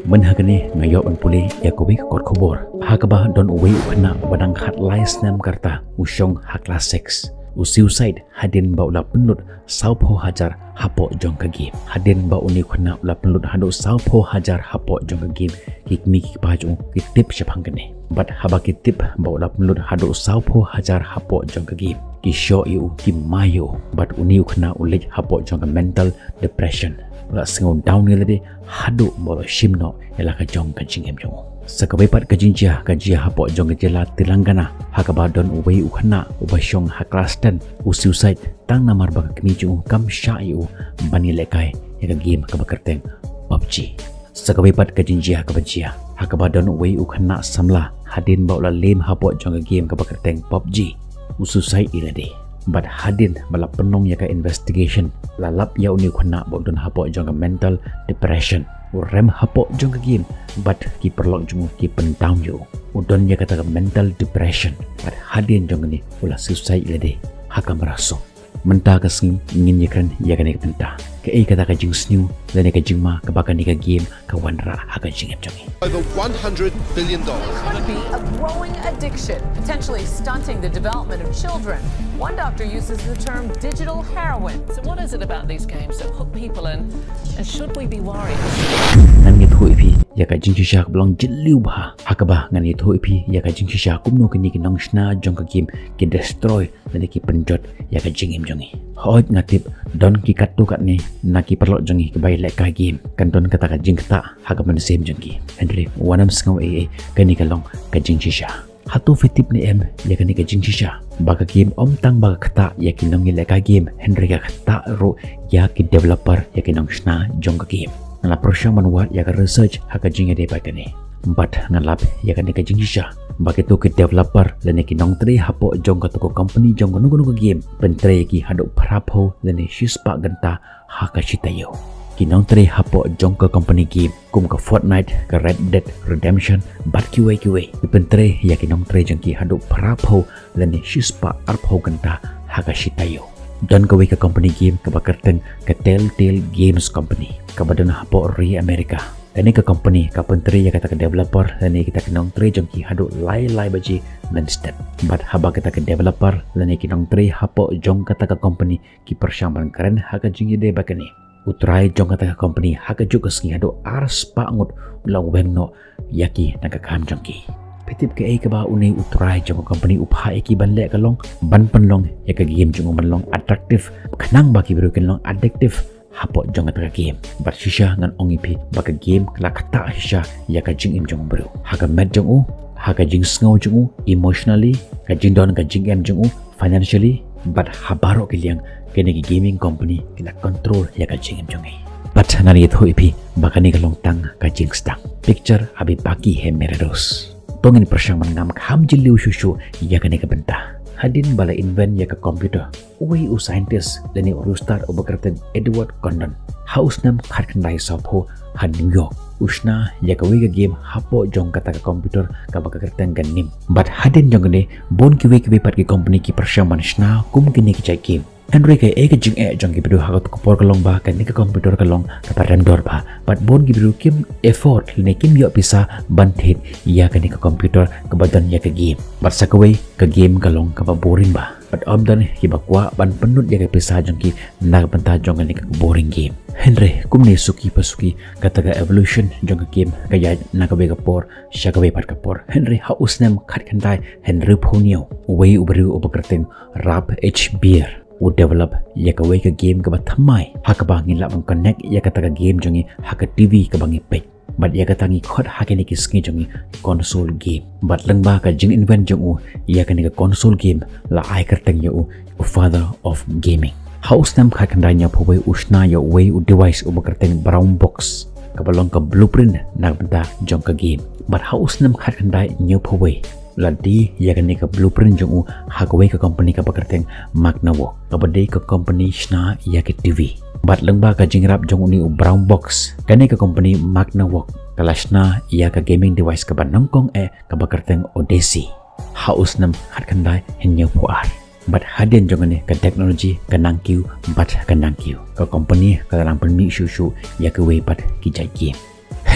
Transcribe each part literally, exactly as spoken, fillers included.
Mynha kane nga ïoh ban pule ïa kawei ka kot khubor ha kaba don uwei u khynnah uba dang khatlai snem ka rta u shong ha klas six. U suicide hadien ba u la pynlut sawphew hajar hapoh jong ka game. Hadien ba une u khynnah u la pynlut haduh sawphew hajar hapoh jong ka game, ki kmie ki kpa jong u ki tip shaphang kane. Bad haba ki tip ba u la pynlut haduh sawphew hajar hapoh jong ka game, ki shoh ïa u, ki mai ïa u. Bad une u khynnah u leit hapoh jong ka mental depression. U la sngew down ïa lade haduh ba u la shim noh ïa la ka jong ka jingim jong u. Sa kawei pat ka jingjia ka jia hapoh jong ka jylla Telangana ha kaba don uwei u khynnah uba shong ha klas ten, u suicide tang namar ba ka kmie jong u kam shah ïa u ban ïalehkai ïa ka game kaba kyrteng PUBG. Sa kawei pat ka jingjia kaba jia ha kaba don uwei u khynnah samla, hadien ba u la lem hapoh jong ka game kaba kyrteng PUBG, u suicide ïa lade. Bad hadien ba la pynlong ïa ka investigation, la lap ïa une u khynnah ba u don hapoh jong ka mental depression. U rem hapoh jong ka game, bad ki paralok jong u ki pyndown ïa u. U don ïa kata ka mental depression, bad hadien jong kane u la suicide ïa lade ha kamra suk. Mynta ka sngi ngin ïakren ïa kane ka bynta. Kaei kata ka jingsniew lane ka jingma kaba kane ka game ka wanrah ha ka jingim jong ngi? Over one hundred billion dollars. Could be a growing addiction, potentially stunting the development of children. One doctor uses the term digital heroin. So what is it about these games that hook people in, and should we be worried? Ngan ïathuh ïa phi ïa ka jingshisha kaba long jylliew bha, ha kaba ngan ïathuh ïa phi ïa ka jingshisha kumno kine ki nongshna jong ka game ki destroy lane ki pynjot ïa ka jingim jong ngi. Hooid, nga tip don ki katto katne na ki paralok jong ngi kiba ïalehkai game, kan don kata ka jingktah ha ka mynsiem jong ki. Hynrei wat nym sngew ei ei, kane ka long ka jingshisha. Hato phi tip ne em ïa kane ka jingshisha, ba ka game ym tang ba ka ktah ïa ki nongïalehkai game, hynrei ka ktah ruh ïa ki developer, ïa ki nongshna jong ka game? Nga la pyrshang ban wad ïa ka research ha ka jingïadei bad kane, bad nga lap ïa kane ka jingshisha, ba kito ki developer lane ki nongtrei hapoh jong kato ka company jong kano kano ka game, pyntrei ïa ki haduh phraphew lane shispah kynta ha ka shi taïew. Ki nongtrei hapoh jong ka company game kum ka Fortnite, ka Red Dead Redemption bad kiwei kiwei, ki pyntrei ïa ki nongtrei jong ki haduh phraphew lane shispah arphew kynta ha ka shi taïew. Don kawei ka company game kaba kyrteng ka Telltale Games Company, kaba don hapoh ri America. Kane ka company ka pyntrei ïa kata ka developer lane kita ki nongtrei jong ki haduh lai lai baje mynstep. Bad haba kita ki developer lane ki nongtrei hapoh jong kata ka company ki pyrshang ban kren ha ka jingïadei bad kane, u trai jong kata ka company ha kajuh ka sngi haduh arspah ngut u la weng noh ïa ki na ka kam jong ki. Phi tip kaei kaba une u trai jong ka company u phah ïa ki ban leh ka long ban pynlong ïa ka game jong u ban long attractive, khnang ba ki briew kin long addictive hapoh jong kata ka game. Bad shisha ngan ong ïa phi ba ka game ka la ktah shisha ïa ka jingim jong u briew, ha ka met jong u, ha ka jingsngew jong u, emotionally, ka jingdon ka jingem jong u, financially, bad ha baroh ki liang kine ki gaming company ki la control ïa ka jingim jong ngi. Bad ngan ïathuh ïa phi ba kane ka long tang ka jingstad. Picture abhi baki hai mere dost. To ngin pyrshang ban ngam kham jylliew shuh shuh ïa kane ka bynta. Hadien ba la invent ïa ka computer, uwei u scientist lane u riewstad uba kyrteng Edward Condon, ha u snem khatkhyndai sawphew ha New York, u shna ïa kawei ka game hapoh jong kata ka computer kaba ka kyrteng ka nim. Bad hadien jong kane, bun kiwei kiwei pat ki company ki pyrshang ban shna kum kine ki jait game. Hynrei kaei ka jingeh jong ki briew ha kato ka por ka long ba kane ka computer ka long kaba rem dor bha, bad bun ki briew kim afford lane kim ïoh pisa ban thied ïa kane ka computer kaba don ïa ka game. Bad sa kawei, ka game ka long kaba boring bha, bad ym don kiba kwah ban pynlut ïa ka pisa jong ki na ka bynta jong kane ka boring game. Hynrei kumne suki pa suki, kata ka evolution jong ka game ka ïaid na kawei ka por sha kawei pat ka por. Hynrei ha u snem khatkhyndai hynriewphew hynñiew, uwei u briew uba kyrteng Ralph H. Baer u develop ïa kawei ka game kaba thymmai, ha kaba ngi lah ban connect ïa kata ka game jong ngi ha ka T V kaba ngi peit. Bad ïa kata ngi khot ha kine ki sngi jong ngi console game. Bad lyngba ka jinginvent jong u ïa kane ka console game, la ai kyrteng ïa u u father of gaming. Ha u snem khatkhyndai hynñiewphew wei u shna ïa uwei u device uba kyrteng Brown Box, kaba long ka blueprint na ka bynta jong ka game. Bad ha u snem khatkhyndai hynñiewphew wei, la die ïa kane ka blueprint jong u ha kawei ka company kaba kyrteng Magnavox, kaba dei ka company shna ïa ki T V. Bad lyngba ka jingïarap jong une u Brown Box, kane ka company Magnavox ka la shna ïa ka gaming device kaba nyngkong eh kaba kyrteng Odyssey ha u snem khatkhyndai hynñiewphew ar. Bad hadien jong kane, ka technology ka nang kiew bad ka nang kiew, ka company ka la nang pynmih shuh shuh ïa kiwei pat ki jait game.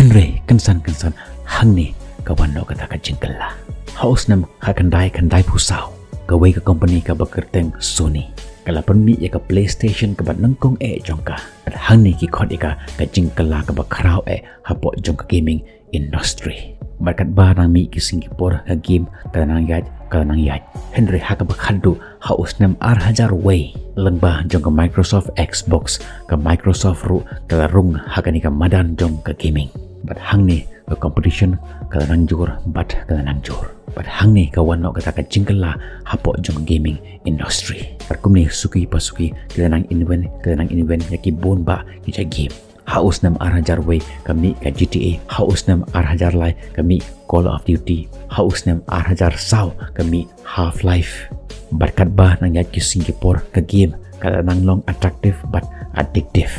Hynrei kynsan kynsan hangne ka wan noh kata ka jingkylla. Ha u snem khatkhyndai khyndaiphew saw, kawei ka company kaba kyrteng Sony ka la pynmih ïa ka PlayStation kaba nyngkong eh jong ka. Bad hangne ki khot ïa ka ka jingkylla kaba khraw eh hapoh jong ka gaming industry. Bad katba nang mih ki sngi ki por ka game ka la nang ïaid, ka la nang ïaid. Hynrei ha kaba khatduh ha u snem ar hajar wei, lyngba jong ka Microsoft Xbox, ka Microsoft ruh ka la rung ha kane ka madan jong ka gaming. Bad hangne ka competition ka la nang jur bad ka la nang jur. Bad hangne ka wan noh kata ka jingkylla hapoh jong ka gaming industry. Bad kumne suki pa suki ki la nang invent, ki la nang invent ïa ki bun bah ki jait game. Ha u snem ar hajar wei ka mih ka G T A, ha u snem ar hajar lai ka mih Call of Duty, ha u snem ar hajar saw ka mih Half-Life. Bad katba nang ïaid ki sngi ki por ka game ka la nang long attractive bad addictive.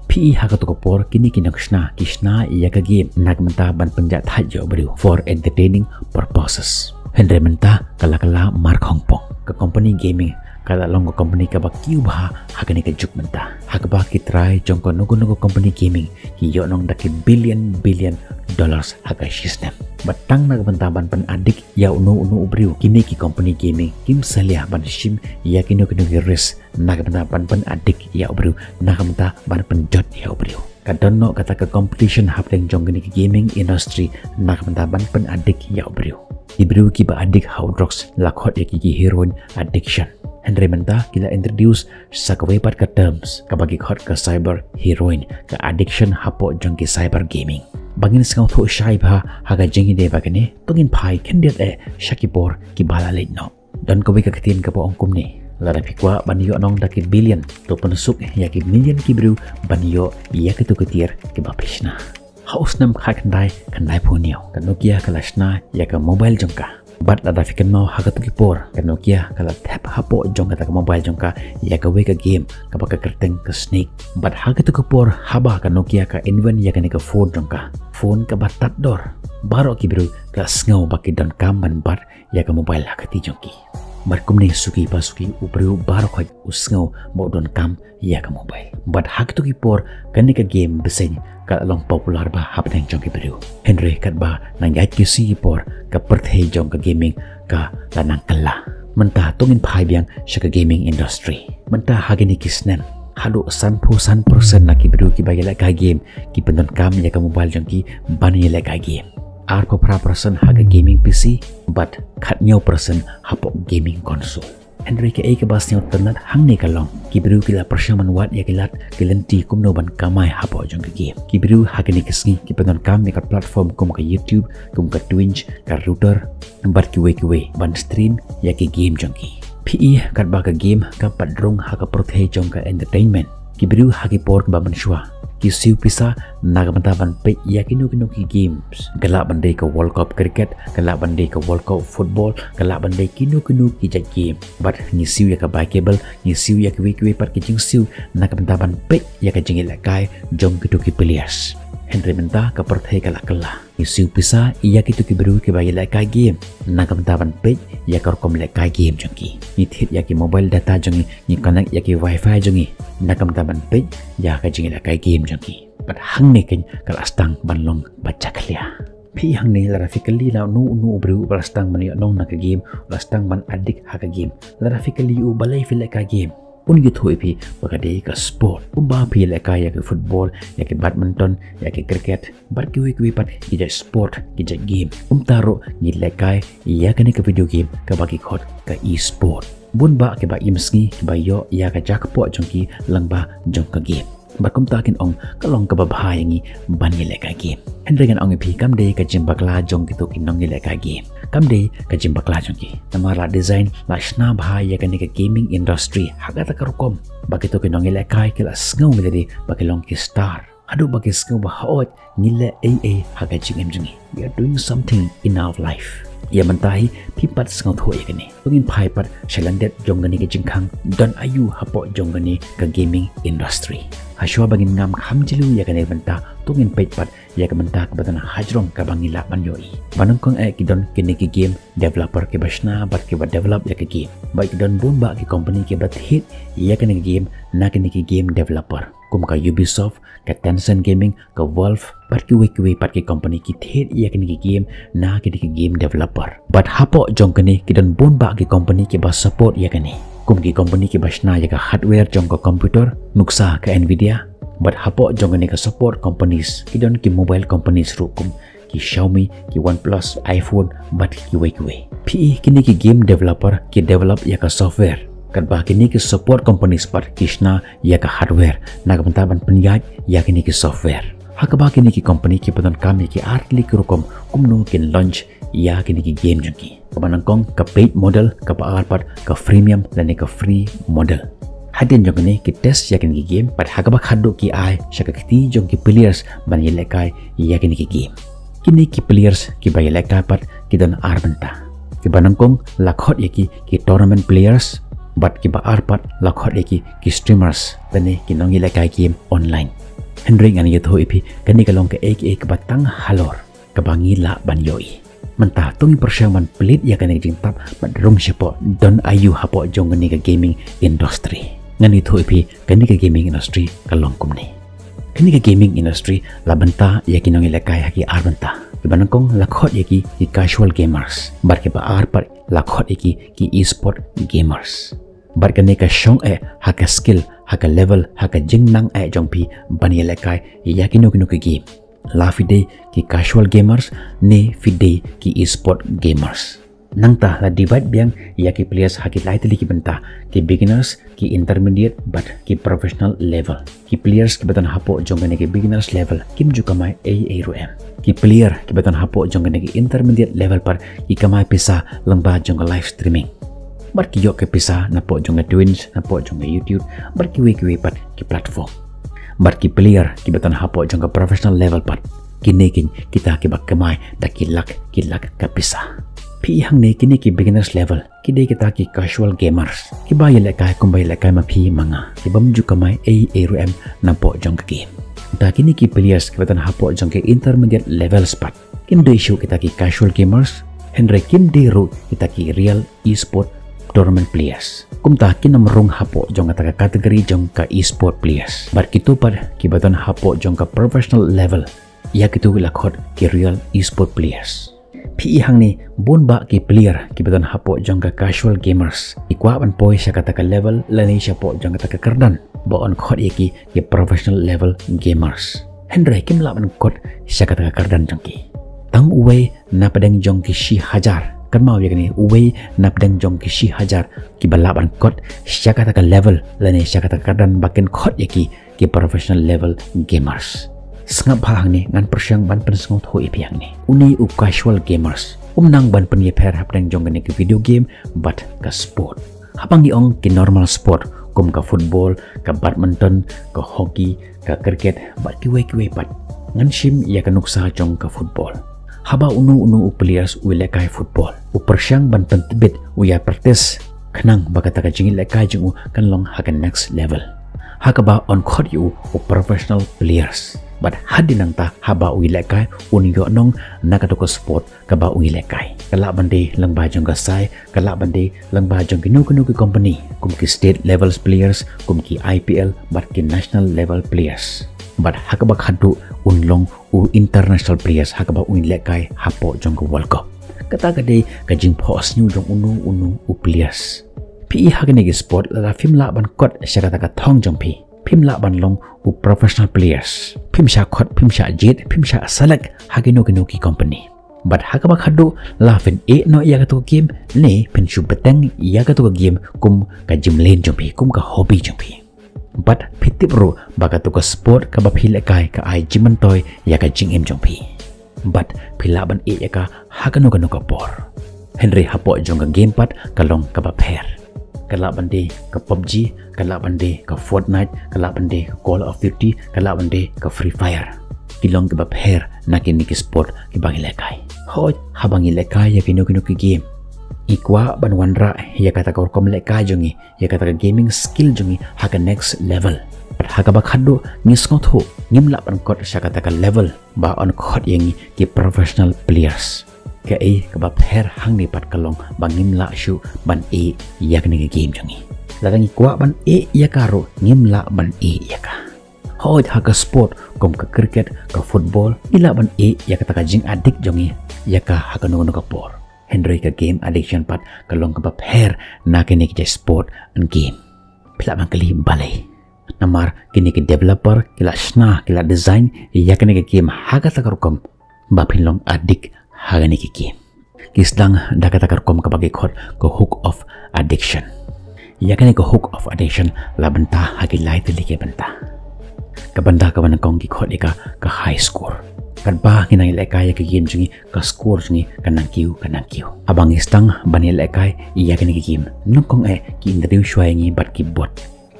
Phi i ha kato ka por kine ki nongshna ki shna ïa ka game na ka bynta ban pynjahthait ïa u briew for entertaining purposes. Hynrei mynta ka la kylla markhongpong. Ka company gaming ka la long ka company kaba kiew bha ha kane ka juk mynta. Ha kaba ki trai jong kano kano ka company gaming ki ïoh nong da ki billion billion dollars ha ka shisnem. Bad tang na ka bynta ban pynaddict ïa uno uno u briew, kine ki company gaming kim salia ban shim ïa kino kino ki risk na ka bynta ban pynaddict ïa u briew, na ka bynta ban pynjot ïa u briew. Ka don noh kata ka competition hapdeng jong kine ki gaming industry na ka bynta ban pynaddict ïa u briew. Ki briew kiba addict ha u drugs la khot ïa ki ki heroin addiction. Hynrei mynta ki la introduce sa kawei pat ka terms kaba ki khot ka cyber heroin, ka addiction hapoh jong ki cyber gaming. Ba ngin sngewthuh shai bha ha ka jingïadei ba kane, to ngin phai khyndiat eh sha ki por kiba la leit noh. Don kawei ka ktien kaba ong kumne: lada phi kwah ban ïoh nong da ki billion, to pynsuk ïa ki million ki briew ban ïoh ïa kito ki tiar kiba phi shna. Ha u snem khatkhyndai khyndaiphew hynñiew ka Nokia ka la shna ïa ka mobile jong ka. Bad lada phi kynmaw ha kato ki por, ka Nokia ka la thep hapoh jong kata ka mobile jong ka ïa kawei ka game kaba ka kyrteng ka Snake. Bad ha kato ki por haba ka Nokia ka invent ïa kane ka phone jong ka, phone kaba tad dor, baroh ki briew ka sngew ba ki donkam ban bat ïa ka mobile ha ka kti jong ki. Bad kumne suki pa suki u briew baroh khoit u sngew ba u donkam ïa ka mobile. Bad ha kito ki por kane ka game bseiñ ka la long popular bha hapdeng jong ki briew. Hynrei katba nang ïaid ki sngi ki por ka pyrthei jong ka gaming ka la nang kylla. Mynta to ngin phai biang sha ka gaming industry. Mynta ha kine ki snem haduh sanphew san percent na ki briew kiba ïalehkai game ki pyndonkam ïa ka mobile jong ki ban ïalehkai game. Arphew phra percent ha ka gaming P C bad khathynñiew percent hapoh gaming console. Hynrei kaei kaba sngewtynnat hangne ka long, ki briew ki la pyrshang ban wad ïa ki lad ki lynti kumno ban kamai hapoh jong ka game. Ki briew ha kine ki sngi ki pyndonkam ïa ka platform kum ka YouTube, kum ka Twitch, ka Router bad kiwei kiwei ban stream ïa ki game jong ki. Phi i katba ka game ka pat rung ha ka pyrthei jong ka entertainment. Ki briew ha ki por kiba mynshuwa ki siew pisa na ka bynta ban peit ïa kino kino ki games. Ka lah ban dei ka World Cup cricket, ka lah ban dei ka World Cup football, ka lah ban dei kino kino ki jait game. Bad ngi siew ïa ka bai cable, ngi siew ïa kiwei kiwei pat ki jingsiew na ka bynta ban peit ïa ka jingïalehkai jong kito ki players. Hynrei mynta ka pyrthei ka la kylla. Ngi siew pisa ïa kito ki briew kiba ïalehkai game na ka bynta ban peit ïa ka rukom lehkai game jong ki. Ngi thied ïa ki mobile data jong ngi, ngi connect ïa ki wifi jong ngi na ka bynta ban peit ïa ka jingïalehkai game jong ki. Bad hangne keiñ ka la sdang ban long ba jakhlia. Phi hangne lada phi kylli na uno uno u briew ba la sdang ban ïoh nong na ka game, ba la sdang ban addict ha ka game, lada phi kylli u balei phi lehkai game, un ïathuh ïa phi ba ka dei ka sport. Kumba phi lehkai ïa ki football, ïa ki badminton, ïa ki cricket bad kiwei kiwei pat ki jait sport, ki jait game. Kumta ruh ngi lehkai ïa kane ka video game kaba ki khot ka e-sport. Bun bah kiba im sngi kiba ïoh ïa ka jackpot jong ki lyngba jong ka game. Bad kumta kin ong ka long kaba bha ïa ngi ban ïalehkai game. Hynrei ngan ong ïa phi, kam dei ka jingbakla jong kito ki nongïalehkai game. Kam dei ka jingbakla jong ki. Namar la design, la shna bha ïa kane ka gaming industry ha kata ka rukom ba kito ki nongïalehkai ki la sngew ïa lade ba ki long ki star. Haduh ba ki sngew ba hooid, ngi leh ei ei ha ka jingim jong ngi. We are doing something in our life. Ïa mynta hi phi pat sngewthuh ïa kane. To ngin phai pat sha lyndet jong kane ka jingkhang, don aïu hapoh jong kane ka gaming industry. Hashwa ba ngin ngam kham jylliew ïa kane ka bynta, to ngin peit pat ïa ka bynta kaba don hajrong kaba ngi lah ban ïohi. Ba nyngkong eh ki don kine ki game developer kiba shna bad kiba develop ïa ka game. Bad ki don bun bah ki company kiba thied ïa kane ka game na kine ki game developer. kum ka Ubisoft, ka Tencent Gaming, ka Valve, bad kiwei kiwei pat ki company ki thied ïa kine ki game na kine ki game developer. Bad hapoh jong kine ki don bun bah ki company kiba support ïa kine, kum ki company kiba shna ïa ka hardware jong ka computer, nuksa ka Nvidia. Bad hapoh jong kine ka support companies ki don ki mobile companies ruh kum ki Xiaomi, ki OnePlus, iPhone, bad kiwei kiwei. Phi i kine ki game developer ki develop ïa ka software, katba kine ki support companies pat ki shna ïa ka hardware na ka bynta ban pynïaid ïa kine ki software. Ha kaba kine ki company kiba donkam ïa ki artylli ki rukom kumno kin launch ïa kine ki game jong ki. Kaba nyngkong ka paid model, kaba ar pat ka freemium lane ka free model. Hadien jong kine ki test ïa kine ki game, bad ha kaba khatduh ki ai sha ka kti jong ki players ban ïalehkai ïa kine ki game. Kine ki players kiba ïalehkai pat ki don ar bynta. Kiba nyngkong la khot ïa ki ki tournament players, bad kiba ar pat la khot ïa ki ki streamers lane ki nongïalehkai game online. Hynrei ngan ïathuh ïa phi kane ka long kaei kaei kaba tang halor kaba ngi lah ban ïohi. Mynta to ngin pyrshang ban plie ïa kane ka jingtap bad rung shapoh don aiu hapoh jong kane ka gaming industry. Ngan ïathuh ïa phi kane ka gaming industry ka long kumne. Kane ka gaming industry la bynta ïa ki nongïalehkai ha ki ar bynta. Kiba nyngkong la khot ïa ki ki casual gamers, bad kiba ar pat la khot ïa ki ki esport gamers. Bad kane ka shong eh ha ka skill, ha ka level, ha ka jingnang eh jong phi ban ïalehkai ïa kino kino ki game. La phi dei ki casual gamers ne phi dei ki esport gamers. Nangta la divide biang ïa ki players ha ki lai tylli ki bynta, ki beginners, ki intermediate bad ki professional level. Ki players kiba don hapoh jong kane ki beginners level kim ju kamai ei ei ruh em. Ki player kiba don hapoh jong kane ki intermediate level pat ki kamai pisa lyngba jong ka live streaming. Bad ki ïoh ka pisa napoh jong ka Twitch, napoh jong ka YouTube, bad kiwei kiwei pat ki platform. Bad ki player kiba don hapoh jong ka professional level pat, kine kin kita kiba kamai da ki lak ki lak ka pisa. Phi i hangne kine ki beginners level ki dei kita ki casual gamers kiba ïalehkai kumba ïalehkai ma phi ma nga, kibym ju kamai ei ei ruh em napoh jong ka game. Da kine ki players kiba don hapoh jong ki intermediate levels pat kim dei shuh kita ki casual gamers, hynrei kim dei ruh kita ki real esport tournament players. Kumta kin ym rung hapoh jong kata ka category jong ka esport players. Bad kito pat kiba don hapoh jong ka professional level, ïa kito la khot ki real esport players. Phi i hangne bun bah ki player kiba don hapoh jong ka casual gamers ki kwah ban poi sha kata ka level lane shapoh jong kata ka kyrdan ba yn khot ïa ki ki professional level gamers. Hynrei kim lah ban kot sha kata ka kyrdan jong ki. Tang uwei na pdeng jong ki shi hajar, kynmaw ïa kane, uwei na pdeng jong ki shi hajar kiba lah ban kot sha kata ka level lane sha kata ka kyrdan ba kin khot ïa ki ki professional level gamers. Sngap bha hangne, ngan pyrshang ban pynsngewthuh ïa phi hangne. Une u casual gamers um nang ban pynïapher hapdeng jong kane ka video game bad ka sport. Haba ngi ong ki normal sport kum ka football, ka badminton, ka hockey, ka cricket bad kiwei kiwei pat, ngan shim ïa ka nuksa jong ka football. Haba uno uno u players u ïalehkai football, u pyrshang ban pyntbit, u ïa practice khnang ba kata ka jingïalehkai jong u kan long ha ka next level, ha kaba yn khot ïa u u professional players. Bad hadien nangta haba u ïalehkai un ïoh nong na kato ka sport kaba u ïalehkai. Ka lah ban dei lyngba jong ka sai, ka lah ban dei lyngba jong kino kino ki company, kum ki state level players, kum ki I P L bad ki national level players. Bad ha kaba khatduh un long u international players ha kaba un ïalehkai hapoh jong ka World Cup. Kata ka dei ka jingphohsniew jong uno uno u players. Phi i ha kane ka sport, lada phim lah ban kot sha kata ka thong jong phi, phim lah ban long u professional players. Phim shah kot, phim shah jied, phim shah select ha kino kino ki company. Bad ha kaba khatduh, la phin ïeh noh ïa kato ka game ne phin shu bteng ïa kato ka game kum ka jingmlien jong phi, kum ka hobby jong phi. Bad phi tip ruh ba kato ka sport kaba phi ïalehkai ka ai jingmyntoi ïa ka jingim jong phi. Bad phi lah ban ïeh ïa ka ha kano kano ka por. Hynrei hapoh jong ka game pat ka long kaba pher. Ka lah ban dei ka PUBG, ka lah ban dei ka Fortnite, ka lah ban dei ka Call of Duty, ka lah ban dei ka Free Fire. Ki long kiba pher na kine ki sport kiba ngi ïalehkai. Hooid, haba ngi ïalehkai ïa kino kino ki game, ngi kwah ban wanrah ïa kata ka rukom lehkai jong ngi, ïa kata ka gaming skill jong ngi ha ka next level. Bad ha kaba khatduh, ngi sngewthuh ngim lah ban kot sha kata ka level ba yn khot ïa ngi ki professional players. Kaei kaba pher hangne pat ka long ba ngim lah shuh ban ïeh ïa kane ka game jong ngi. Lada ngi kwah ban ïeh ïa ka ruh, ngim lah ban ïeh ïa ka. Hooid, ha ka sport kum ka cricket, ka football, ngi lah ban ïeh ïa kata ka jing addict jong ngi ïa ka ha kano kano ka por. Hynrei ka game addiction pat ka long kaba pher na kine ki jait sport and game. Phi lah ban kylli balei. Namar kine ki developer ki la shna, ki la design ïa kane ka game ha kata ka rukom ba phin long addict ha kane ka game. Ki sdang da kata ka rukom kaba ki khot ka hook of addiction. Ïa kane ka hook of addiction la bynta ha ki lai tylli ki bynta. Ka bynta kaba nyngkong ki khot ïa ka ka high score. Katba ngi nang ïalehkai ïa ka game jong ngi, ka score jong ngi ka nang kiew, ka nang kiew. Haba ngi sdang ban ïalehkai ïa kane ka game, nyngkong eh ki introduce shuwa ïa ngi bad ki bot.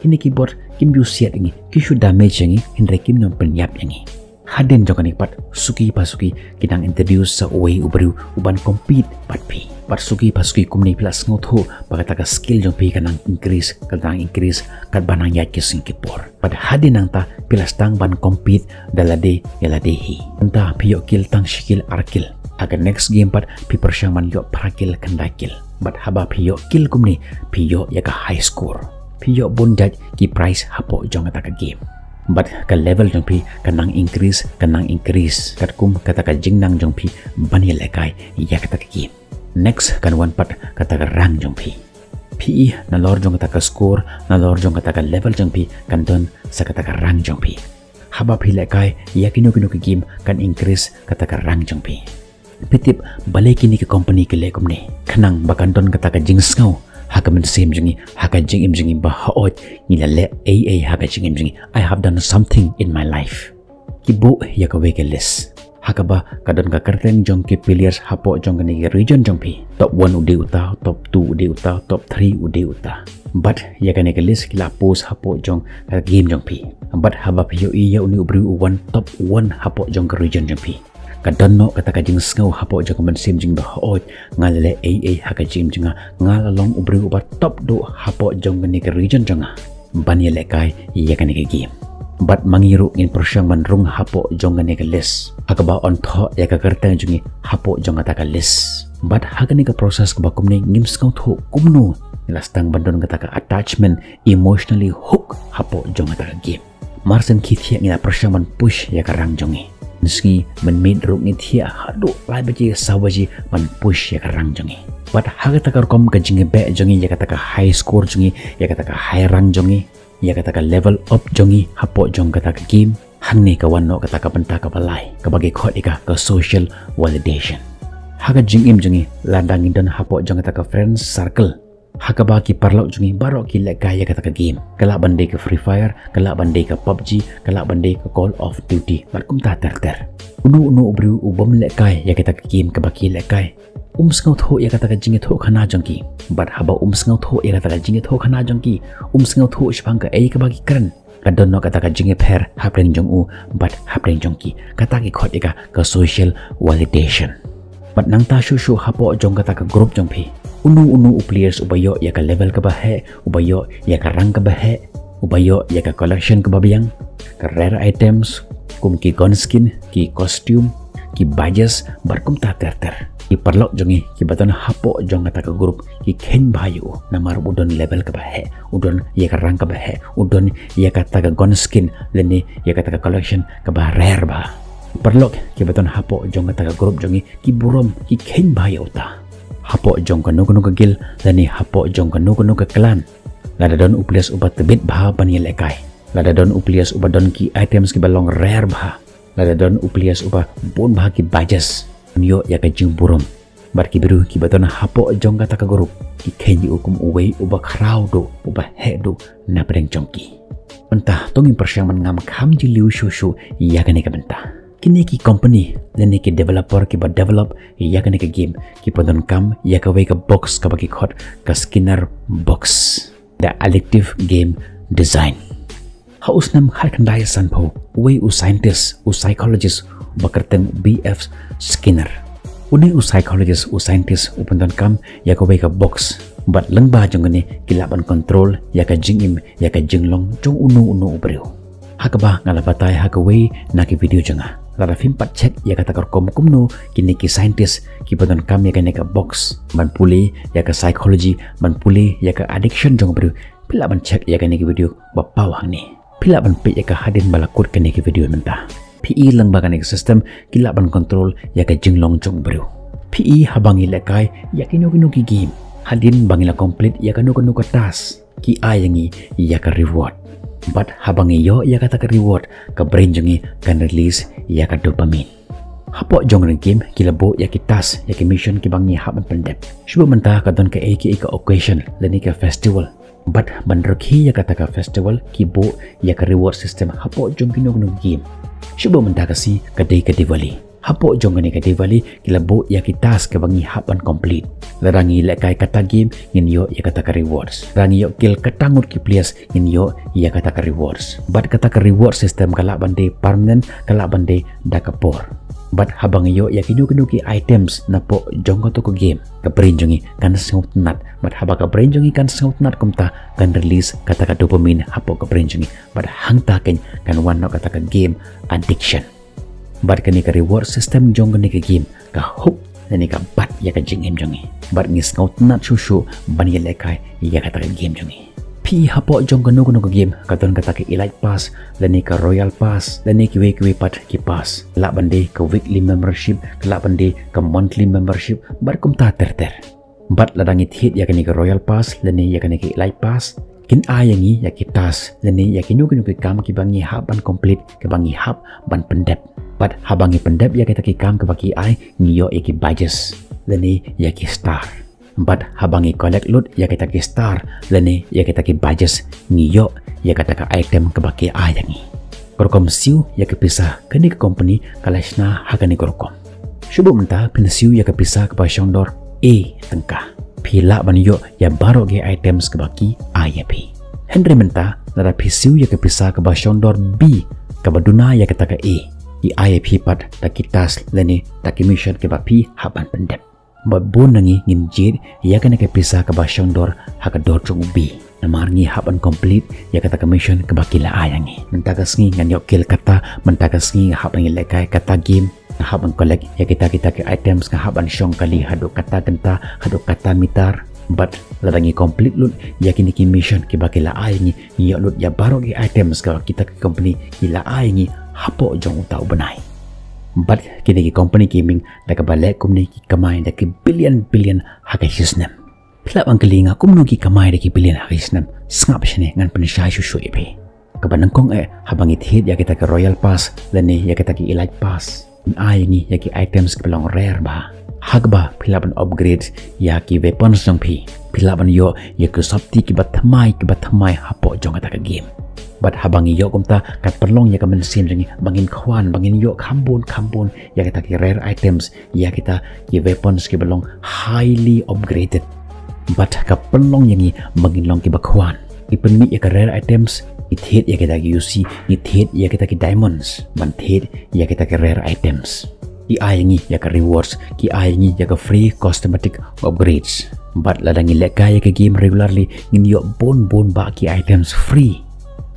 Kine ki bot kim ju siat ïa ngi, ki shu damage ïa ngi, hynrei kim nang pynïap ïa ngi. Hadien jong kane pat, suki pa suki ki nang introduce sa uwei u briew uban compete bad phi. Bad suki pa suki kumne phi la sngewthuh ba kata ka skill jong phi ka nang increase, ka nang increase katba nang ïaid ki sngi ki por. Bad hadien nangta phi la sdang ban compete da lade ïa lade hi. Mynta phi ïoh kill tang shi kill, ar kill. Ha ka next game pat phi pyrshang ban ïoh phra kill, khyndai kill. Bad haba phi ïoh kill kumne, phi ïoh ïa ka high score. Phi ïoh bun jait ki prize hapoh jong kata ka game. Bad ka level jong phi ka nang increase, ka nang increase katkum kata ka jingnang jong phi ban ïalehkai ïa kata ka game. Next kan wan pat kata ka rank jong phi. Phi i, nalor jong kata ka score, nalor jong kata ka level jong phi, kan don sa kata ka rank jong phi. Haba phi lehkai ïa kino kino ki game, kan increase kata ka rank jong phi. Phi tip balei kine ki company ki leh kumne? Khnang ba kan don kata ka jingsngew ha ka mynsiem jong ngi, ha ka jingim jong ngi ba hooid ngi la leh ei ei ha ka jingim jong ngi. I have done something in my life. Ki buh ïa kawei ka list ha kaba ka don ka kyrteng jong ki players hapoh jong kane ka region jong phi. Top one u dei uta, top two u dei uta, top three u dei uta. Bad ïa kane ka list ki la post hapoh jong ka game jong phi. Bad haba phi ïohi ïa une u briew u wan top one hapoh jong ka region jong phi, ka don noh kata ka jingsngew hapoh jong ka mynsiem jong phi ba hooid nga la leh ei ei ha ka jingim jong nga, nga la long u briew uba top duh hapoh jong kane ka region jong nga ban ïalehkai ïa kane ka game. Bad ma ngi ruh ngin pyrshang ban rung hapoh jong kane ka list ha kaba yn thoh ïa ka kyrteng jong ngi hapoh jong kata ka list. Bad ha kane ka process kaba kumne ngim sngewthuh kumno ngi la sdang ban don kata ka attachment, emotionally hook hapoh jong kata ka game. Marshen khie thiah ngi la pyrshang ban push ïa ka rank jong ngi. Mynsngi mynmiet ruh ngi thiah haduh lai baje saw baje ban push ïa ka rank jong ngi. Bad ha kata ka rukom ka jingïabeh jong ngi ïa kata ka high score jong ngi, ïa kata ka high rank jong ngi, ïa kata ka level up jong ngi hapoh jong kata ka game, hangne ka wan noh kata ka bynta kaba lai kaba ki khot ïa ka ka social validation. Ha ka jingim jong ngi lada ngi don hapoh jong kata ka friend circle ha kaba ki paralok jong ngi baroh ki lehkai ïa kata ka game. Ka lah ban dei ka Free Fire, ka lah ban dei ka PUBG, ka lah ban dei ka Call of Duty bad kumta ter ter. Uno uno u briew u bym lehkai ïa kata ka game kaba ki lehkai, um sngewthuh ïa kata ka jingïathuhkhana jong ki. Bad haba um sngewthuh ïa kata ka jingïathuhkhana jong ki, um sngewthuh shaphang kaei kaba ki kren, ka don noh kata ka jingïapher hapdeng jong u bad hapdeng jong ki. Kata ki khot ïa ka ka social validation. Bad nangta shuh shuh hapoh jong kata ka group jong phi, uno uno u players uba ïoh ïa ka level kaba heh, uba ïoh ïa ka rank kaba heh, uba ïoh ïa ka collection kaba biang, ka rare items kum ki gun skin, ki costume, ki badges bad kumta ter ter. Ki paralok jong ngi kiba don hapoh jong kata ka group ki kheiñ bha ïa u namar u don level kaba heh, u don ïa ka rank kaba heh, u don ïa kata ka gun skin lane ïa kata ka collection kaba rare bha. Paralok kiba don hapoh jong kata ka group jong ngi ki burom, ki kheiñ bha ïa uta. Hapoh jong kano kano ka guild lane hapoh jong kano kano ka clan, lada don u players uba tbit bha ban ïalehkai, lada don u players uba don ki items kiba long rare bha, lada don u players uba bun bha ki badges, un ïoh ïa ka jingburom. Bad ki briew kiba don hapoh jong kata ka group ki kheiñ ïa u kum uwei uba khraw duh, uba heh duh napdeng jong ki. Mynta to ngin pyrshang ban ngam kham jylliew shuh shuh ïa kane ka bynta. Kine ki company lane ki developer kiba develop ïa kane ka game ki pyndonkam ïa kawei ka box kaba ki khot ka Skinner box, the addictive game design. Ha u snem khatkhyndai sanphew, uwei u scientist, u psychologist uba kyrteng B F Skinner. Une u psychologist, u scientist u pyndonkam ïa kawei ka box bad lyngba jong kane ki lah ban control ïa ka jingim, ïa ka jinglong jong uno uno u briew. Ha kaba nga la batai ha kawei na ki video jong nga, lada phim pat check ïa kata ka rukom kumno kine ki scientist ki pyndonkam ïa kane ka box ban pule ïa ka psychology, ban pule ïa ka addiction jong u briew, phi lah ban check ïa kane ka video ba paw hangne. Phi lah ban peit ïa ka hadien ba la kut kane ka video mynta. Phi i lang ba kane ka system ki lah ban control ïa ka jinglong jong u briew. Phi i haba ngi lehkai ïa kino kino ki game, hadien ba ngi la complete ïa kano kano ka task, ki ai ïa ngi ïa ka reward. Bad haba ngi ïoh ïa kata ka reward, ka brain jong ngi kan release ïa ka dopamine. Hapoh jong ka game ki la buh ïa ki task, ïa ki mission kiba ngi hap ban pyndep. Shu buh mynta ka don kaei kaei ka occasion lane ka festival. Bad ban rakhe ïa kata ka festival ki buh ïa ka reward system hapoh jong kino kino game. Shu buh mynta ka sngi ka dei ka Diwali. Hapoh jong kane ka Diwali ki la buh ïa ki task kiba ngi hap ban complete. Lada ngi lehkai kata game ngin ïoh ïa kata ka rewards. Lada ngi ïoh kill kata ngut ki players ngin ïoh ïa kata ka rewards. Bad kata ka reward system ka lah ban dei permanent, ka lah ban dei da ka por. Bad haba ngi ïoh ïa kino kino ki items napoh jong kato ka game, ka brain jong ngi kan sngewtynnat. Bad haba ka brain jong ngi kan sngewtynnat kumta kan release kata ka dopamine hapoh ka brain jong ngi. Bad hangta kan, kan wan noh kata ka game addiction. Bad kane ka reward system jong kane ka game ka hook lane ka bat ïa ka jingim jong ngi. Bad ngi sngewtynnat shuh shuh ban ïalehkai ïa kata ka game jong ngi. Phi hapoh jong kano kano ka game ka don kata ka Elite Pass lane ka Royal Pass lane kiwei kiwei pat ki pass. Lah ban dei ka weekly membership, lah ban dei ka monthly membership, bad kumta ter ter. Bad lada ngi thied ïa kane ka Royal Pass lane ïa kane ka Elite Pass, kin ai ïa ngi ïa ki task lane ïa kino kino ki kam kiba ngi hap ban complete, kiba ngi hap ban pyndep. Bad haba ngi pyndep ïa kita ki kam kiba ki ai, ngi ïoh ïa ki badges lane ïa ki star. Bad haba ngi collect lut ïa kita ki star lane ïa kita ki badges, ngi ïoh ïa kata ka item kaba ki ai ïa ngi. Ka rukom siew ïa ka pisa, kane ka company ka la shna ha kane ka rukom. Shu buh mynta phin siew ïa ka pisa kaba shong dor A tyngka, phi lah ban ïoh ïa baroh ki items kaba ki ai ïa phi. Hynrei mynta lada phi siew ïa ka pisa kaba shong dor B, kaba duna ïa kata ka A, ki ai ïa phi pat da ki task lane da ki mission kiba phi hap ban pyndep. Bad bun na ngi ngin jied ïa kane ka pisa kaba shong dor ha ka dor jong u B, namar ngi hap ban complete ïa kata ka mission kaba ki la ai ïa ngi. Mynta ka sngi ngan ïoh kill kata, mynta ka sngi nga hap ban ïalehkai kata game, nga hap ban collect ïa kita kita ki items, nga hap ban shong kali haduh kata kynta, haduh kata meter. Bad lada ngi complete lut ïa kine ki mission kiba ki la ai ïa ngi, ngi ïoh lut ïa baroh ki items kaba kita ki company ki la ai ïa ngi hapoh jong uta u bnai. Bad kine ki company gaming da kaba leh kumne ki kamai da ki billion billion ha ka shisnem. Phi lah ban kylli nga kumno ki kamai da ki billion ha ka shisnem. Sngap shane, ngan pynshai shuh shuh ïa phi. Kaba nyngkong eh, haba ngi thied ïa kita ki Royal Pass lane ïa kita ki Elite Pass, kin ai ïa ngi ïa ki items kiba long rare bha, ha kaba phi lah ban upgrade ïa ki weapons jong phi. Phi lah ban ïoh ïa ki sopti kiba thymmai kiba thymmai hapoh jong kata ka game. Bad haba ngi ïoh kumta, ka pynlong ïa ka mynsiem jong ngi ba ngin khwan, ba ngin ïoh kham bun kham bun ïa kita ki rare items, ïa kita ki weapons kiba long highly upgraded. Bad ka pynlong ïa ngi ba ngin long kiba khwan. Ngi pynmih ïa ka rare items, ngi thied ïa kita ki U C, ngi thied ïa kita ki diamonds ban thied ïa kita ki rare items. Ki ai ïa ngi ïa ka rewards, ki ai ïa ngi ïa ka free cosmetic upgrades. Bad lada ngi lehkai ïa ka game regularly, ngin ïoh bun bun bah ki items free.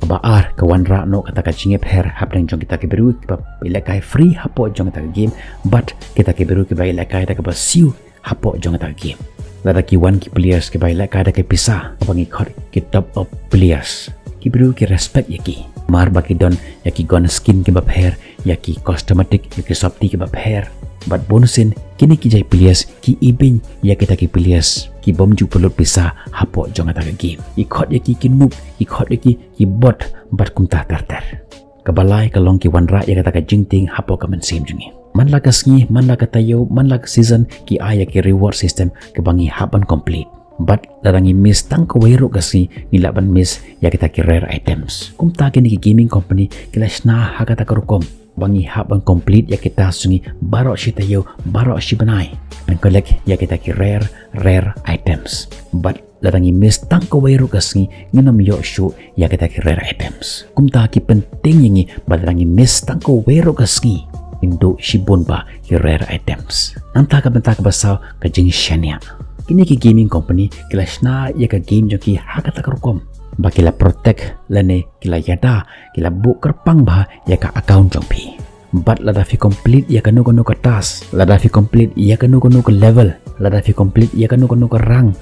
Kaba ar, ka wanrah noh kata ka jingïapher hapdeng jong kita ki briew kiba ïalehkai free hapoh jong kata ka game bad kita ki briew kiba ïalehkai da kaba siew hapoh jong kata ka game. Lada ki wan ki players kiba ïalehkai da ka pisa, kaba ngi khot ki top up players, ki briew ki respect ïa ki, namar ba ki don ïa ki gun skin kiba pher, ïa ki cosmetic, ïa ki sopti kiba pher. Bad bunsien kine ki jait players ki ibeiñ ïa kita ki players ki bym ju pynlut pisa hapoh jong kata ka game. Ki khot ïa ki ki noob, ki khot ïa ki ki bot, bad kumta ter ter. Kaba lai ka long ki wanrah ïa kata ka jingtieng hapoh ka mynsiem jong ngi. Man la ka sngi, man la ka taïew, man la ka season, ki ai ïa ki reward system kaba ngi hap ban complete. Bad lada ngi miss tang kawei ruh ka sngi, ngi lah ban miss ïa kita ki rare items. Kumta kine ki gaming company ki la shna ha kata ka rukom ba ngi hap ban complete ïa kita sngi baroh shi taïew, baroh shi bnai, ban collect ïa kita ki rare, rare items. Bad lada ngi miss tang kawei ruh ka sngi, ngin ym ïoh shuh ïa kita ki rare items. Kumta ki pyntieng ïa ngi ba lada ngi miss tang kawei ruh ka sngi, ngin duh shibun bah ki rare items. Nangta ka bynta kaba saw, ka jingshaniah. Kine ki gaming company ki la shna ïa ka game jong ki ha kata ka rukom ba ki la protect lane ki la ïada, ki la buh kyrpang bha ïa ka account jong phi. Bad lada phi complete ïa kano kano ka task, lada phi complete ïa kano kano ka level, lada phi complete ïa kano kano ka rank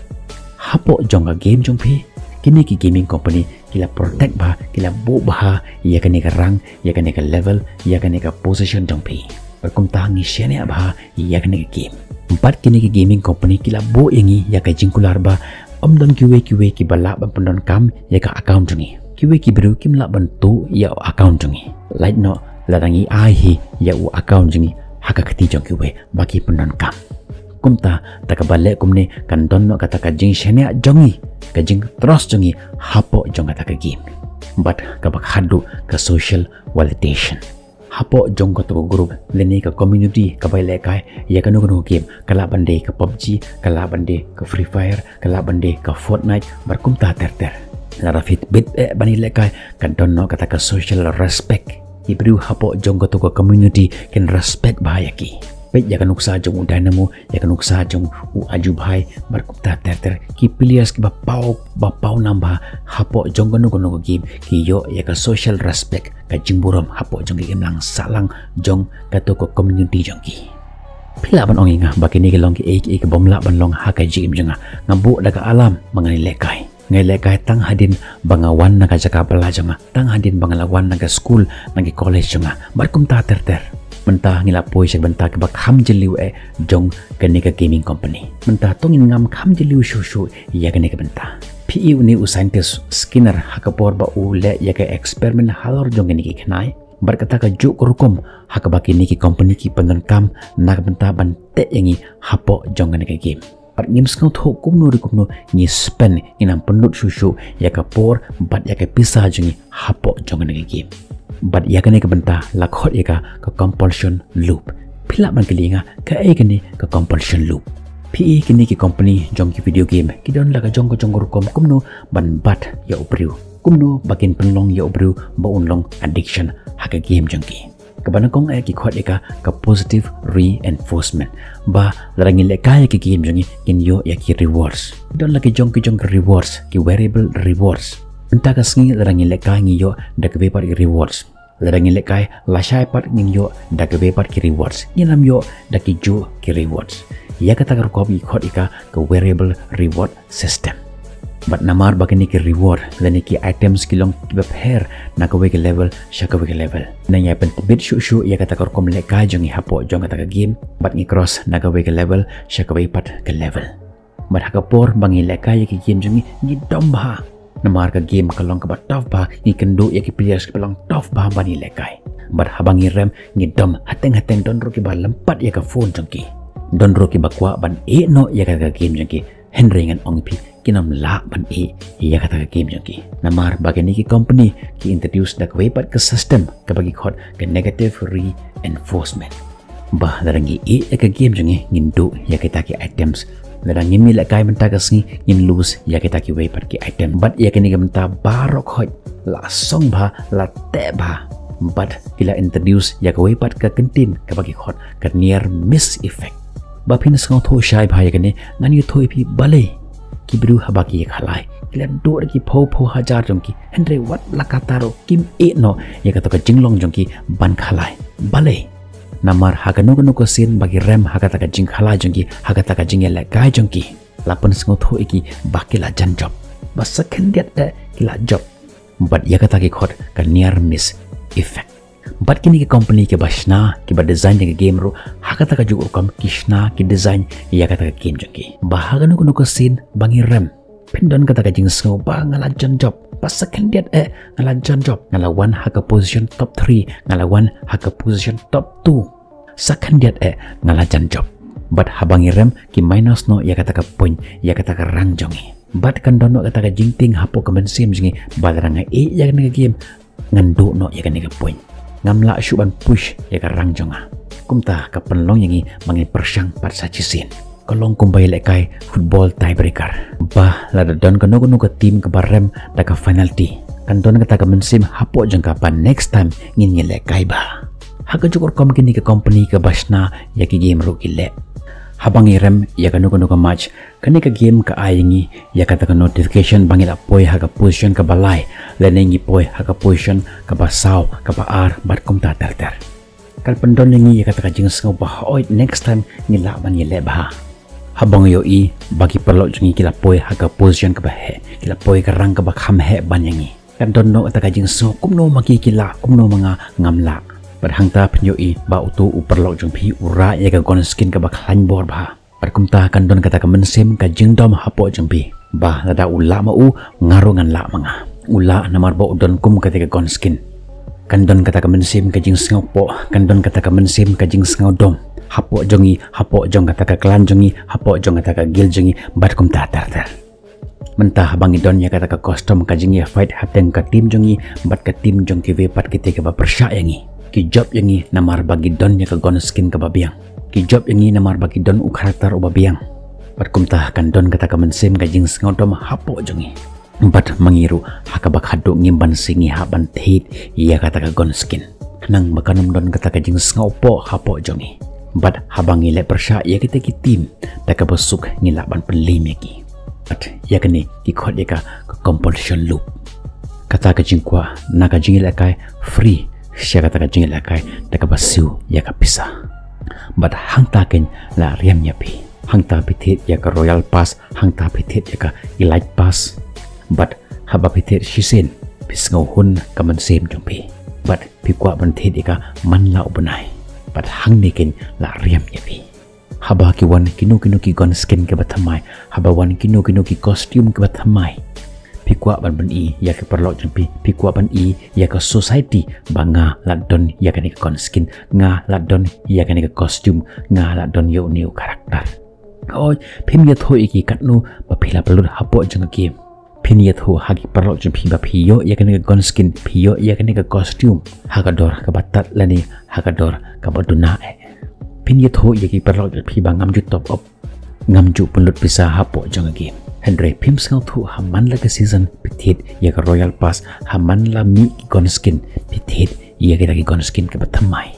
hapoh jong ka game jong phi, Kine ki gaming company ki la protect bha, ki la buh bha ïa kane ka rank, ïa kane ka level, ïa kane ka position jong phi. Bad kumta ngi shaniah bha ïa kane ka game. Bad kine ki gaming company ki la buh ïa ngi ïa ka jingkular ba ym don kiwei kiwei kiba lah ban pyndonkam ïa ka account jong ngi. Kiwei ki briew kim lah ban tuh ïa u account jong ngi. Lait noh lada ngi ai hi ïa u account jong ngi ha ka kti jong kiwei ba ki pyndonkam. Kumta, da kaba leh kumne kan don noh kata ka jingshaniah jong ngi, ka jingtrust jong ngi hapoh jong kata ka game. Bad kaba khadduh, ka social validation. Hapoh jong kato ka group lane ka community kaba ïalehkai ïa kano kano game, ka lah ban dei ka PUBG, ka lah ban dei ka Free Fire, ka lah ban dei ka Fortnite, bad kumta ter ter. Lada phi tbit eh ban ïalehkai, kan don noh kata ka social respect. Ki briew hapoh jong kato ka community kin respect bha ïa ki. Peit ïa ka nuksa jong u Dynamo, ïa ka nuksa jong u Ajubhai, bad kumta ter ter. Ki players kiba paw, ba paw nam bha hapoh jong kano kano ka game, ki ïoh ïa ka social respect, ka jingburom hapoh jong ki imlang sahlang jong kato ka community jong ki. Phi lah ban ong ïa nga ba kine ki long kiei kiei ki bym lah ban long ha ka jingim jong nga. Nga buh da ka alam ba ngan ïalehkai. Nga ïalehkai tang hadien ba nga wan na ka jaka ba la jong nga, tang hadien ba nga la wan na ka skul, na ki college jong nga, bad kumta ter ter. Mynta ngi la poi sha ka bynta kaba kham jylliew eh jong kane ka gaming company. Mynta to ngin ngam kham jylliew shuh shuh ïa kane ka bynta. Phi i une u scientist Skinner ha ka por ba u leh ïa ka experiment halor jong kine ki khnai, bad kata ka juh ka rukom ha kaba kine ki company ki pyndonkam na ka bynta ban teh ïa ngi hapoh jong kane ka game. Bad ngim sngewthuh kumno re kumno ngi spend, ngin ym pynlut shuh shuh ïa ka por bad ïa ka pisa jong ngi hapoh jong kane ka game. Bad ïa kane ka bynta la khot ïa ka ka compulsion loop. Phi lah ban kylli nga, kaei kane ka compulsion loop? Phi i kine ki company jong ki video game ki don la ka jong ka jong ka rukom kumno ban bat ïa u briew, kumno ba kin pynlong ïa u briew ba un long addiction ha ka game jong ki. Kaba nyngkong eh ki khot ïa ka ka positive reinforcement. Ba lada ngi lehkai ïa ki game jong ngi, ngin ïoh ïa ki rewards. Don la ki jong ki jong ki rewards, ki variable rewards. Mynta ka sngi lada ngi lehkai ngi ïoh da kiwei pat ki rewards. Lada ngi lehkai lashai pat ngin ïoh da kiwei pat ki rewards. Ngin ym ïoh da kijuh ki rewards. Ïa kata ka rukom ki khot ïa ka ka variable reward system. Bad namar ba kine ki reward lane ki items ki long kiba pher na kawei ka level sha kawei ka level, ngi ïa pyntbit shuh shuh ïa kata ka rukom lehkai jong ngi hapoh jong kata ka game, bad ngi cross na kawei ka level sha kawei pat ka level. Bad ha ka por ba ngi lehkai ïa ki game jong ngi, ngi dom bha. Namar ka game ka long kaba tough bha, ngi kynduh ïa ki players kiba long tough bha ban ïalehkai. Bad haba ngi rem, ngi dom, hateng hateng don ruh kiba lympat ïa ka phone jong ki. Don ruh kiba kwah ban ïeh noh ïa kata ka game jong ki. Hynrei ngan ong ïa phi, kin ym lah ban ïeh ïa kata ka game jong ki. Namar ba kine ki company ki introduce da kawei pat ka system kaba ki khot ka negative reinforcement. Ba lada ngi ïeh ïa ka game jong ngi, ngin duh ïa kita ki items. Lada ngim ïalehkai mynta ka sngi, ngin lose ïa kita kiwei pat ki item. Bad ïa kine ki mynta baroh khoit la song bha, la teh bha. Bad ki la introduce ïa kawei pat ka kyntien kaba ki khot ka near miss effect. Ba phin sngewthuh shai bha ïa kane, ngan ïathuh ïa phi balei. Ki briew haba ki ïa khalai, ki la duh da ki phew phew hajar jong ki, hynrei wat la katta ruh kim ïeh noh ïa kato ka jinglong jong ki ban khalai. Balei? Namar ha kano kano ka sien ba ki rem ha kata ka jingkhalai jong ki, ha kata ka jingïalehkai jong ki, la pynsngewthuh ïa ki ba ki la jan jop. Ba sa khyndiat eh ki la jop. Bad ïa kata ki khot ka near miss effect. Bad kine ki company kiba shna, kiba design ïa ka game ruh, ha kata ka juk rukom ki shna, ki design ïa kata ka game jong ki. Ba ha kano kano ka sien ba ngi rem, phin don kata ka jingsngew ba nga la jan jop. Ba sa khyndiat eh nga la jan jop, nga la wan ha ka position top three, nga la wan ha ka position top two. Sa khyndiat eh nga la jan jop. Bad haba ngi rem, ki minus noh ïa kata ka point, ïa kata ka rank jong ngi. Bad kan don noh kata ka jingtieng hapoh ka mynsiem jong ngi, ba lada nga ïeh ïa kane ka game, ngan duh noh ïa kane ka point. Ngam lah shuh ban push ïa ka rank jong nga. Kumta ka pynlong ïa ngi ba ngin pyrshang pat sa shisien. Ka long kumba ïalehkai football tiebreaker. Ba lada don kano kano ka team kaba rem da ka penalty, kan don kata ka mynsiem hapoh jong ka ba next time ngin ïalehkai bha. Ha ka juk rukom kine ki company kiba shna ïa ki game ruh ki leh. Haba ngi rem ïa kano kano ka match, kane ka game ka ai ïa ngi ïa kata ka notification ba ngi la poi ha ka position kaba lai, lane ngi poi ha ka position kaba saw, kaba ar, bad kumta ter ter. Kan pyndon ïa ngi ïa kata ka jingsngew ba hooid next time ngi lah ban ïaleh bha. Haba ngi ïohi ba ki paralok jong ngi ki la poi ha ka position kaba heh, ki la poi ka rang kaba kham heh ban ïa ngi, kan don noh kata ka jingsngew kumno ma ki ki lah, kumno ma nga ngam lah. Bad hangta phin ïohi ba uto u paralok jong phi u rah ïa ka gun skin kaba khlaiñ bor bha. Bad kumta kan don kata ka mynsiem ka jingdom hapoh jong phi ba lada u lah ma u, nga ruh ngan lah ma nga. U lah namar ba u don kum kata ka gun skin. Kan don kata ka mynsiem ka jingsngewpoh, kan don kata ka mynsiem ka jingsngewdom hapoh jong ngi, hapoh jong kata ka clan jong ngi, hapoh jong kata ka guild jong ngi, bad kumta ter ter. Mynta haba ngi don ïa kata ka custom ka jingïa fight hapdeng ka team jong ngi bad ka team jong kiwei pat kitei kiba pyrshah ïa ngi, ki jop ïa ngi namar ba ngi don ïa ka gun skin kaba biang. Ki jop ïa ngi namar ba ngi don u character uba biang. Bad kumta kan don kata ka mynsiem ka jingsngewdom hapoh jong ngi. Bad ma ngi ruh ha kaba khadduh ngim banse ngi hap ban thied ïa kata ka gun skin, khnang ba kan ym don kata ka jingsngewpoh hapoh jong ngi. Bad haba ngi leh pyrshah ïa kita ki team da kaba suk, ngi lah ban pynliem ïa ki. Bad ïa kane ki khot ïa ka, ka compulsion loop. Kata ka jingkwah na ka jingïalehkai free sha kata ka jingïalehkai da kaba siew ïa ka pisa. Bad hangta keiñ la riam ïa phi. Hangta phi thied ïa ka Royal Pass, hangta phi thied ïa ka Elite Pass. Bad haba phi thied shisien, phi sngewhun ka mynsiem jong phi. Bad phi kwah ban thied ïa ka man la u bnai. Bad hangne keiñ la riam ïa phi. Haba ki wan kino kino ki gun skin kiba thymmai, haba wan kino kino ki costume kiba thymmai, phi kwah ban pyni ïa ki paralok jong phi, phi kwah ban pyni ïa ka society ba nga la don ïa kane ka gun skin, nga la don ïa kane ka costume, nga la don ïa une u character. Hooid, phim ïathuh ïa ki katno ba phi la pynlut hapoh jong ka game. Phin ïathuh ha ki paralok jong phi ba phi ïoh ïa kane ka gun skin, phi ïoh ïa kane ka costume ha ka dor kaba tad lane ha ka dor kaba duna eh. Phin ïathuh ïa ki paralok jong phi ba ngam ju top up, ngam ju pynlut pisa hapoh jong ka game. Hynrei phim sngewthuh ha man la ka season phi thied ïa ka Royal Pass, ha man la mih ki gun skin phi thied ïa kita ki gun skin kiba thymmai.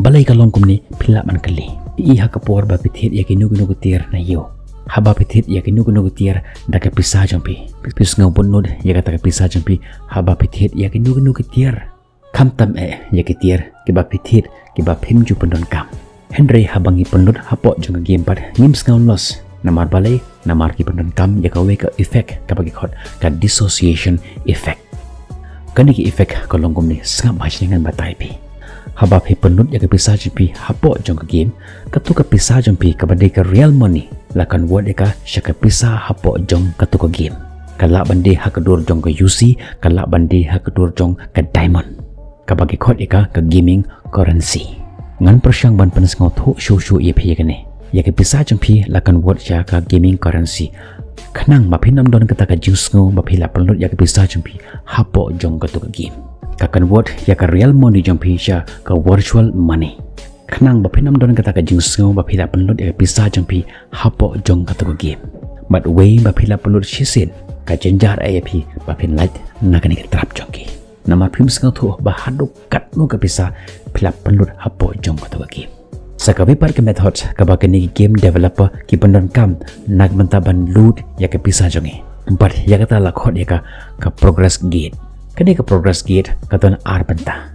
Balei ka long kumne? Phi lah ban kylli. Phi i ha ka por ba phi thied ïa kino kino ki tiar na ïew. Haba phi thied ïa kino kino ki tiar da ka pisa jong phi, phi sngewbud nud ïa kata ka pisa jong phi haba phi thied ïa kino kino ki tiar. Khamtam eh ïa ki tiar kiba phi thied kiba phim ju pyndonkam. Hynrei haba ngi pynlut hapoh jong ka game pat ngim sngew loss. Namar balei? Namar ki pyndonkam ïa kawei ka effect kaba ki khot ka dissociation effect. Kane ka effect ka long kumne, sngap bha shane ngan batai phi. Haba phi pynlut ïa ka pisa jong phi hapoh jong ka game, kato ka pisa jong phi kaba dei ka real money la convert ïa ka sha ka pisa hapoh jong kato ka game. Ka lah ban dei ha ka dur jong ka U C, ka lah ban dei ha ka dur jong ka diamond, kaba ki khot ïa ka ka gaming currency. Ngan pyrshang ban pynsngewthuh shuh shuh ïa phi ïa kane. Ïa ka pisa jong phi la convert sha ka gaming currency, khnang ba phin ym don kata ka jingsngew ba phi la pynlut ïa ka pisa jong phi hapoh jong kato ka game. Ka convert ïa ka real money jong phi sha ka virtual money, khnang ba phin ym don kata ka jingsngew ba phi la pynlut ïa ka pisa jong phi hapoh jong kato ka game. Bad wei ba phi la pynlut shisien, ka jynjar eh ïa phi ba phin lait na kane ka trap jong ki. Namar phim sngewthuh ba haduh katno ka pisa phi la pynlut hapoh jong kato ka game. Sa kawei pat ka method kaba kine ki game developer ki pyndonkam na ka bynta ban loot ïa ka pisa jong ngi. Bad ïa kata la khot ïa ka, ka progress gate. Kane ka progress gate ka don ar bynta.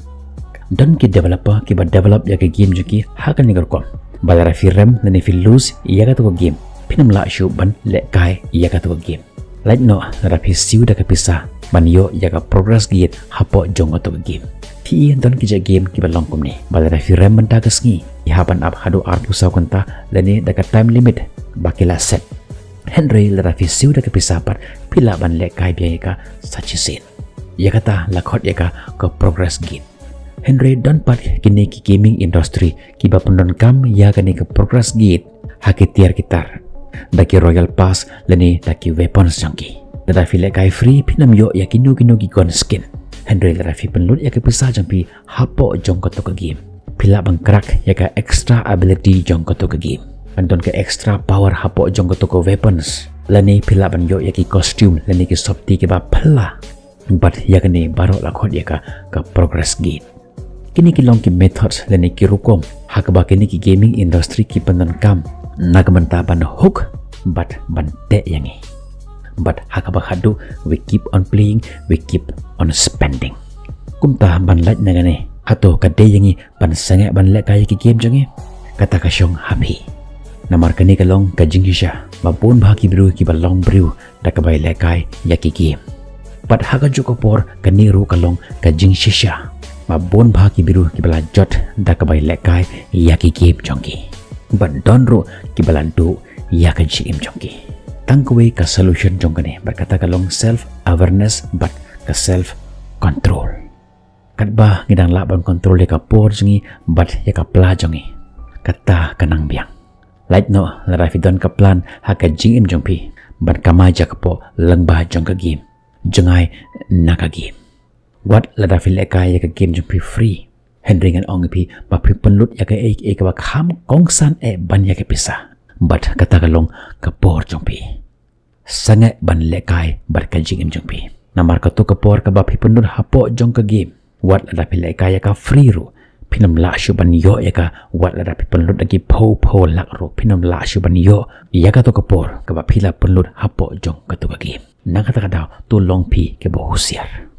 Don ki developer kiba develop ïa ka game jong ki ha kane ka rukom ba lada phi rem lane phi lose ïa kato ka game, phin ym lah shuh ban lehkai ïa kato ka game. Lait noh lada phi siew da ka pisa ban ïoh ïa ka progress gate hapoh jong kato ka game. Phi i don ki jait game kiba long kumne ba lada phi rem mynta ka sngi, phi hap ban ap haduh arphew saw kynta lane da ka time limit ba ki la set. Hynrei lada phi siew da ka pisa pat, phi lah ban lehkai biang ïa ka sa shisien. Ïa kata la khot ïa ka, ka progress gate. Hynrei don pat kine ki gaming industry kiba pyndonkam ïa kane ka progress gate ha ki tiar ki tar da ki royal pass lane da ki weapons jong ki. Lada phi lehkai free phin ym ïoh ïa kino kino ki gun skin. Hynrei lada phi pynlut ïa ka pisa jong phi hapoh jong kato ka game, phi lah ban crack ïa ka extra ability jong kato ka game. Kan don ka extra power hapoh jong kato ka weapons, lane phi lah ban ïoh ïa ki costume lane ki sopti kiba phylla. Bad ïa kane baroh la khot ïa ka, ka progress gate. Kine ki long ki methods lane ki rukom ha kaba kine ki gaming industry ki pyndonkam na ka bynta ban hook bad ban teh ïa ngi. Bad ha kaba khadduh, we keep on playing, we keep on spending. Kumta ban lait na kane, hato ka dei ïa ngi ban sangeh ban lehkai ïa ki game jong ngi? Kata ka shong ha phi. Namar kane ka long ka jingshisha ba bun bha ki briew kiba long briew da kaba ïalehkai ïa ki game. Bad ha kajuh ka por kane ruh ka long ka jingshisha ba bun bha ki briew kiba la jot da kaba ïalehkai ïa ki game jong ki. Bad don ruh kiba la duh ïa ka jingim jong ki. Tang kawei ka solution jong kane bad kata ka long self awareness bad ka self control. Katba ngi dang lah ban control ïa ka por jong ngi bad ïa ka pla jong ngi, kata ka nang biang. Lait noh lada phi don ka plan ha ka jingim jong phi ban kamai ja ka pok lyngba jong ka game, jngai na ka game. Wat lada phi lehkai ïa ka game jong phi free, hynrei ngan ong ïa phi ba phi pynlut ïa kaei kaei kaba kham kongsan eh ban ïa ka pisa. Bad kata ka long ka por jong phi. Sangeh ban lehkai bad ka jingim jong phi. Namar kato ka por kaba phi pynlut hapoh jong ka game, wat lada phi lehkai ïa ka free ruh, phin ym lah shuh ban ïoh ïa ka. Wat lada phi pynlut da ki phew phew lak ruh, phin ym lah shuh ban ïoh ïa kato ka por kaba phi la pynlut hapoh jong kato ka game. Na kata ka daw to long phi kiba husiar.